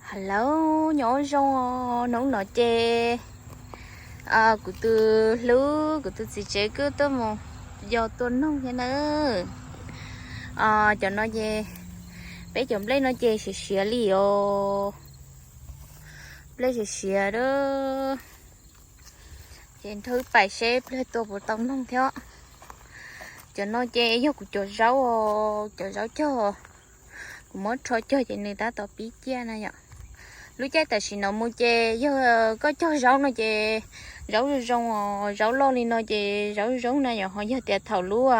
Hello, nyob zoo os. Hnub no ces kuv tus hlub, kuv tus txiv tsev kuj tuaj mus yos tua noog thiab na. Cov no ces, peb cov nplej no ces siav siav li os. Nplej siav siav a. Ces nrog wb pais seb pliag tua puas tau noog thiab. Cov no ces yog kuv cov zaub os, cov zaub cog. Kuv muab rho cog ces nws tab tom pib ciaj na yom. Lub caij tam sim no mus ces yog koj cog zaub no ces zaub zoo zoo os, zaub loj li no ces zaub zoo zoo na yom, ho yog tias thaum lub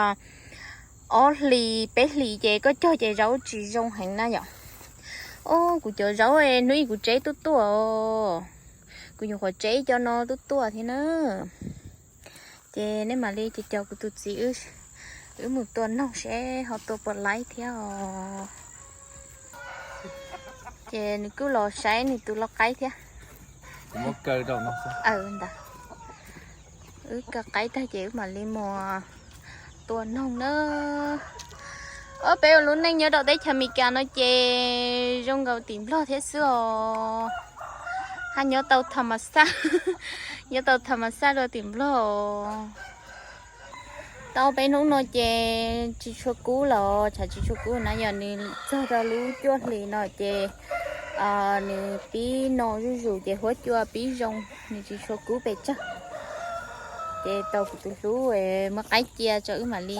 ob hlis peb hlis ces koj cog ces zaub tsis zoo heev na yom. Os, kuv cov zaub hnub ib kuv tseb tuaj tuaj, kuv nyuam qhuav tseb cov no tuaj tuaj thiab na. Ces nej mam li cov, cov kuv tus txiv wb mus tua noog seb ho tua puas laib thiab os. Ces nws kuj los saib nws tus lau qaib thiab. Ntawd wb kaw qaib tag ces wb mam li mus tua noog na. Ob, peb ua lub neej nyob rau teb chaws Amelikas no ces zoo nkaus tim Nplog thiab xwb os. Haj nyob tau tham ma xaj, nyob tau tham ma xaj rau tim Nplog. Tau peb hnub no ces tsis tshua kub los tshav tsis tshua kub na yom, nws txog rau lub cuaj hlis no ces nws pib no zuj zus ces huab cua pib zoo, nws tsis tshua kub pes tsawg. Ces tau kuv tus hlub muab qaib cia tso wb mam li,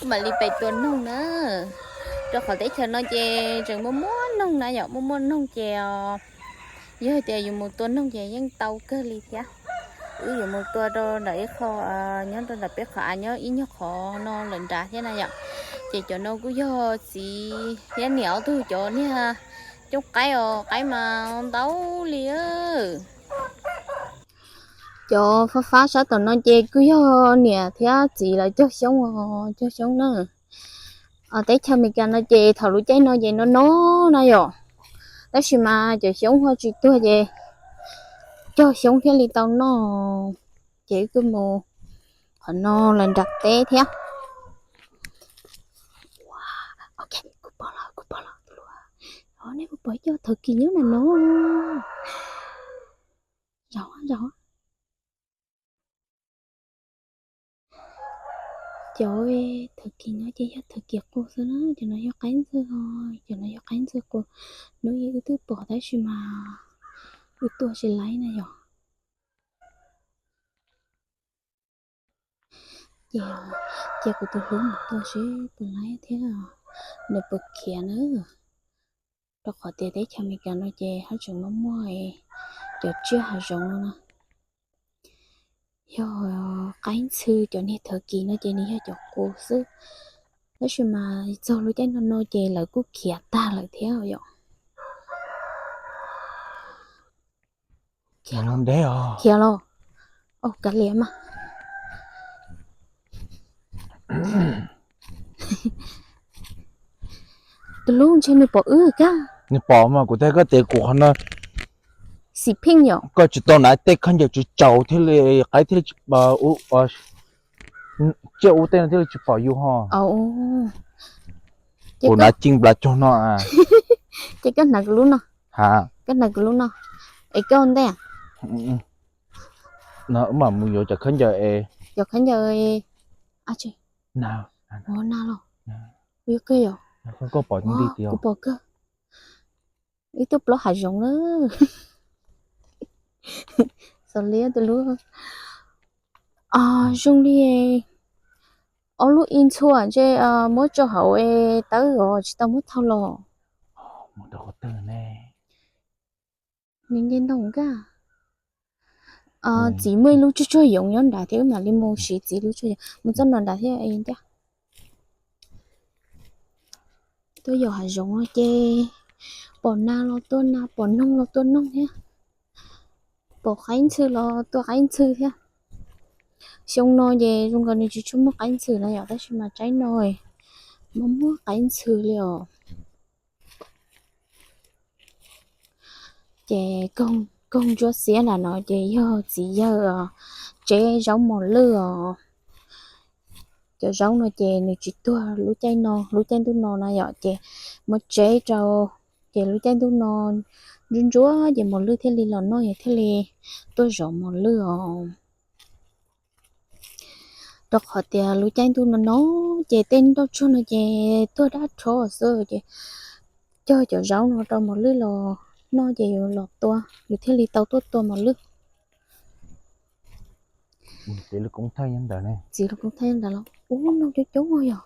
mam li pem tua noog na. Rau qhov teb chaws no ces tseem muaj muaj noog na yom, muaj muaj noog ces yog tias yus mus tua noog ces yeej tau kawg li thiab. Wb yuav mus tua rau ntawm ib qho, nyob rau ntawm peb qhov av nyob ib nyuag qhov no lawm nrad thiab na yom. Ces cov no kuj yog txiv thiab niam ob tug cov niag coob qaib os, qaib mas ntau li. Cov fab fab sab tom no ces kuj yog niam thiab txiv lawv cog xyoob os, cog xyoob na. Teb chaws Amelikas no ces thaum lub caij no ces no no na yom, tab sis mas cov xyoob ho tsis tuag ces cog xyoob thiaj li tau noj. Ces wb kuj mus qhov no lawm nram teb thiab. Kuv pom lawm, kuv pom lawm. Nej puas pom ib co thawv kis nyob ntawm no? Zaum, zaum. Cov thawv kis no ces yog thawv kis qus xwb na, cov no yog qaib ntxwg os, cov no yog qaib ntxwg qus. Hnub ib wb twb pom tab sis mas wb tua tsis laib na yom. Ces, ces kuv tus hlub mus tua seb puas laib thiab nws puas khiav na. Rau qhov tias teb chaws Amelikas no ces haj tseem muaj muaj cov tsiaj hav zoov no na. Yog qaib ntxhw, cov niag thawv kis no ces nws yog cov qus xwb, tab sis mas txog lub caij no no ces lawv kuj khiav tag lawm thiab yom. Khiav los? Kav liam mas. Tus hlub, ntshe nws pom wb kag. Nws pom mas kuv teb koj tias kuv qhov no xim pheej yom, koj tsis tau na, tej khaub ncaws tsis tsaus thiaj li, qaib thiaj li tsis, tsiaj ub tej no thiaj li tsis pom yus ho. Kuv hnav cig nplas cog no. Ces koj hnav kuv lub no. Koj hnav kuv lub no, es koj ua ntej. No wb mam mus yuav cov khaub ncaws es. Cov khaub ncaws. Ua na los. Koj pom, kuv pom kawg. Ib tug plaub hav zoov na. Xav li tus hlub. Zoo li ob lub ib ntxhua ntshe muab tso hauv es tawb os, tsis tau muab thau los. Nws nce ntoo nkaj. Txiv muaj ib lub tsuag tsuag yoov nyob nrad thiab, wb mam li mus siv txiv lub tsuag yoov mus txoj no nrad thiab ntiaj. Tuaj yos hav zoov no ces pom nas los tua nas, pom noog los tua noog thiab, pom qaib ntxhw los tua qaib ntxhw thiab. Xyoo no ces zoo nkaus nws tsis tshua muaj qaib ntxhw na yom, tab sis mas tsaib no muaj muaj qaib ntxhw li os. Ces koog ntsuab xiab nram no ces yog txiv yawg tseb zaub mos lwj os. Cov zaub no ces nws tsis tuag lub caij no, lub caij ntuj no na yom, ces muab tseb rau Ces lub caij ntuj no ntsuab ntsuab ces mos lwj thiaj li los noj es thiaj li tuaj zov mos lwj os. Rau qhov tias lub caij ntuj no no ces tej nroj tsuag no ces tuag dab rho xwb ces cog cov zaub no rau mos lwj los noj ces yus los tua, yus thiaj li tau tuaj tua mos lwj. Txiv lub koob thaij ntawd los ub, noog coob coob yog.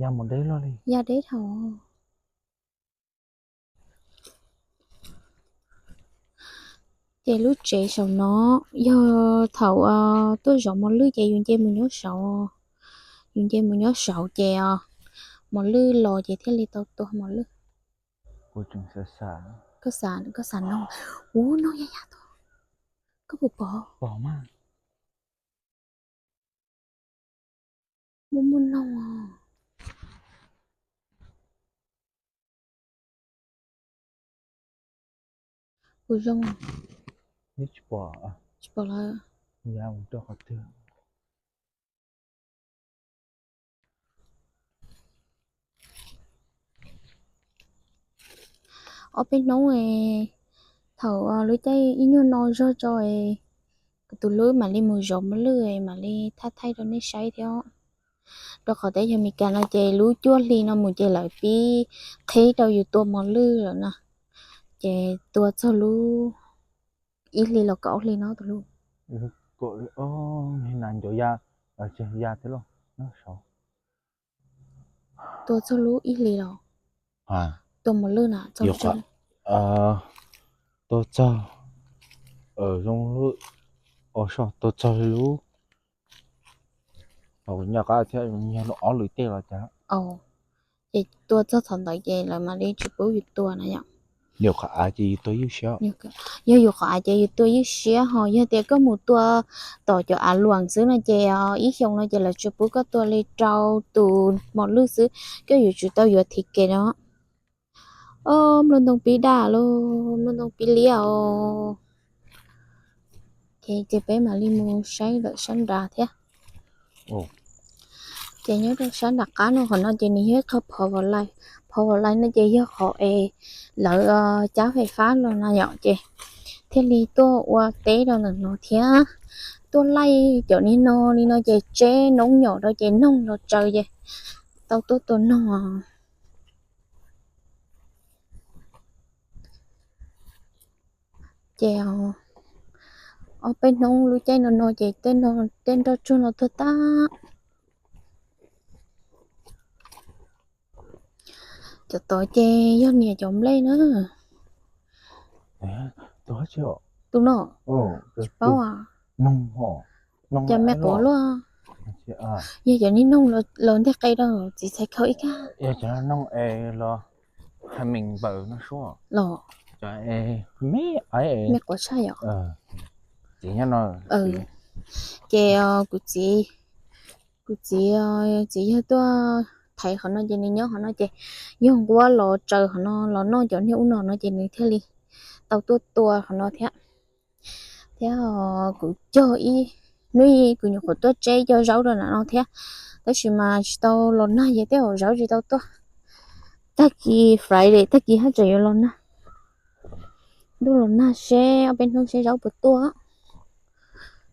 Ya mus deb luaj li. Ya deb dhau. Ces lub tsev saum no yog thaum tuaj zov mos lwj ces yus nce mus nyob saud, yus nce mus nyob saud ces mos lwj los ces thiaj li tau tua mos lwj. Koj xav noog, ub, noog ya ya tuaj, koj puas pom? Muaj muaj noog. Kuv zoo, tsis pom lawm. Ob peb hnub, thaum lub caij ib nyuag no zog tso, kuv tus hlub mam li mus zov mos lwj mam li thaij thaij rau nej saib thiab. Rau qhov teb chaws Amelikas no ces lub cuaj hli no mus ces lawv pib qhib rau yus tua mos lwj lawm na. Ces tua txog lub ib hli los kaum hli no tus hlub. Tua txog lub ib hli los tua mos lwj na, tua txog, zoo lub, tua txog lub, nyob qab thiab, nyob ob lwm tej los cas. Ces tua txog thaum ntawd ces lawv mam li tsis pub yus tua na yom. Yog qhov av ces yus tua ywj siab, yog yus qhov av ces yus tua ywj siab, ho yog tias koj mus tua tom cov av luam xwb no ces ib xyoos no ces lawv tsuas pub koj tua li rau tus mos lwj xwb, koj yuav tsum tau yuav thim kev no. Ob, nplooj ntoo pib daj lauj, nplooj ntoo pib liab os. Ces peb mam li mus saib lawm sab nrad thiab. Ces nyob rau sab nram qab no, qhov no ces nws yog ib qho phov vos lais, phov vos lais no ces yog qhov es lawv cab fais fab los no yom, ces thiaj li tuaj ua teb rau ntawm no thiab. Tuaj laij cov niag no li no ces tseb noob nyom rau ces noog los tsaws ces tau tuaj tua noog. Ces ob peb hnub lub caij no no ces tej nroj tsuag no tuag tag. Cov tod ces yog niam cov nplej na. Tus no, tsis paub, cas me quav luaj. Yog cov niag noog los nteg qe rau txiv txhais khau ib kag. Los, me quav tshaj yom. Ces kuv txiv, kuv txiv, txiv yawg tuaj thaiv qhov no ces nws nyob qhov no ces yog nquab los tsaws qhov no los noj cov niag ub no no ces nws thiaj li tau tuaj tua qhov no thiab. Thiab kuv cog ib hnub kuv nyuam qhuav tuaj tseb cov zaub rau nram no thiab, tab sis mas tsis tau los nag ces tej zaum zaub tsis tau tuaj. Tag kis Friday tag kis haj tseem yuav los nag. Ntuj los nag seb ob peb hnub seb zaub puas tuaj,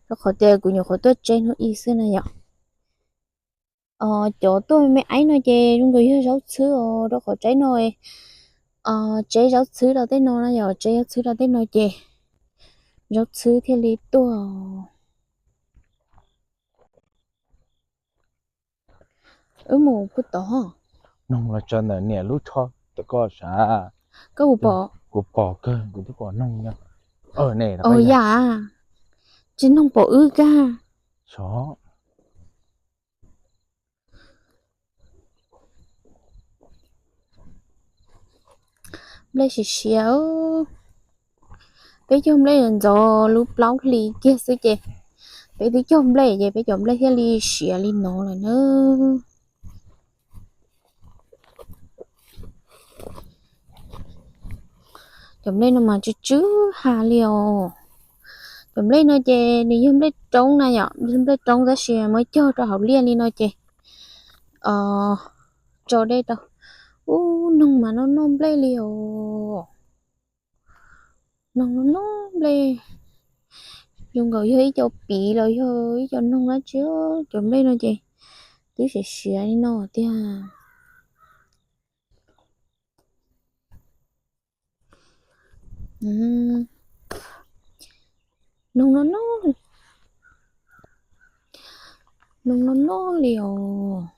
rau qhov tias kuv nyuam qhuav tuaj tseb hnub ib xwb na yom. Cov tuaj me me aib no ces zoo nkaus yog zaub txhwb os, rau qhov tsaib no, tseb zaub txhwb rau tej no na yom, tseb zaub txhwb rau tej no ces zaub txhwb thiaj li tuaj. Wb mus puag tod. Noog los tso ntawm niam lub tsho tom koj sav. Koj puas pom? Kuv pom kawg, kuv twb pom noog nyob. Ua yam, tsis noog pom wb kag. Sov. Nplej siav siav, peb cog nplej ntxov lub plaub hlis kiag xwb ces peb twb cog nplej ces peb cov nplej thiaj li siav li no lawm na. Cov nplej no mas tsw tsw ha li os. Cov nplej no ces nws yog nplej roob na yom, nplej roob tab sis muab cog rau hauv liaj li no ces tso dej rau. Ub, Mas noj noj nplej li os. Noog noj noj nplej. Zoo nkaus yog ib co piv los yog ib co noog dab tsi. Cov nplej no ces twb siav siav li no tiag. Noog noj noj, noog noj noj li os.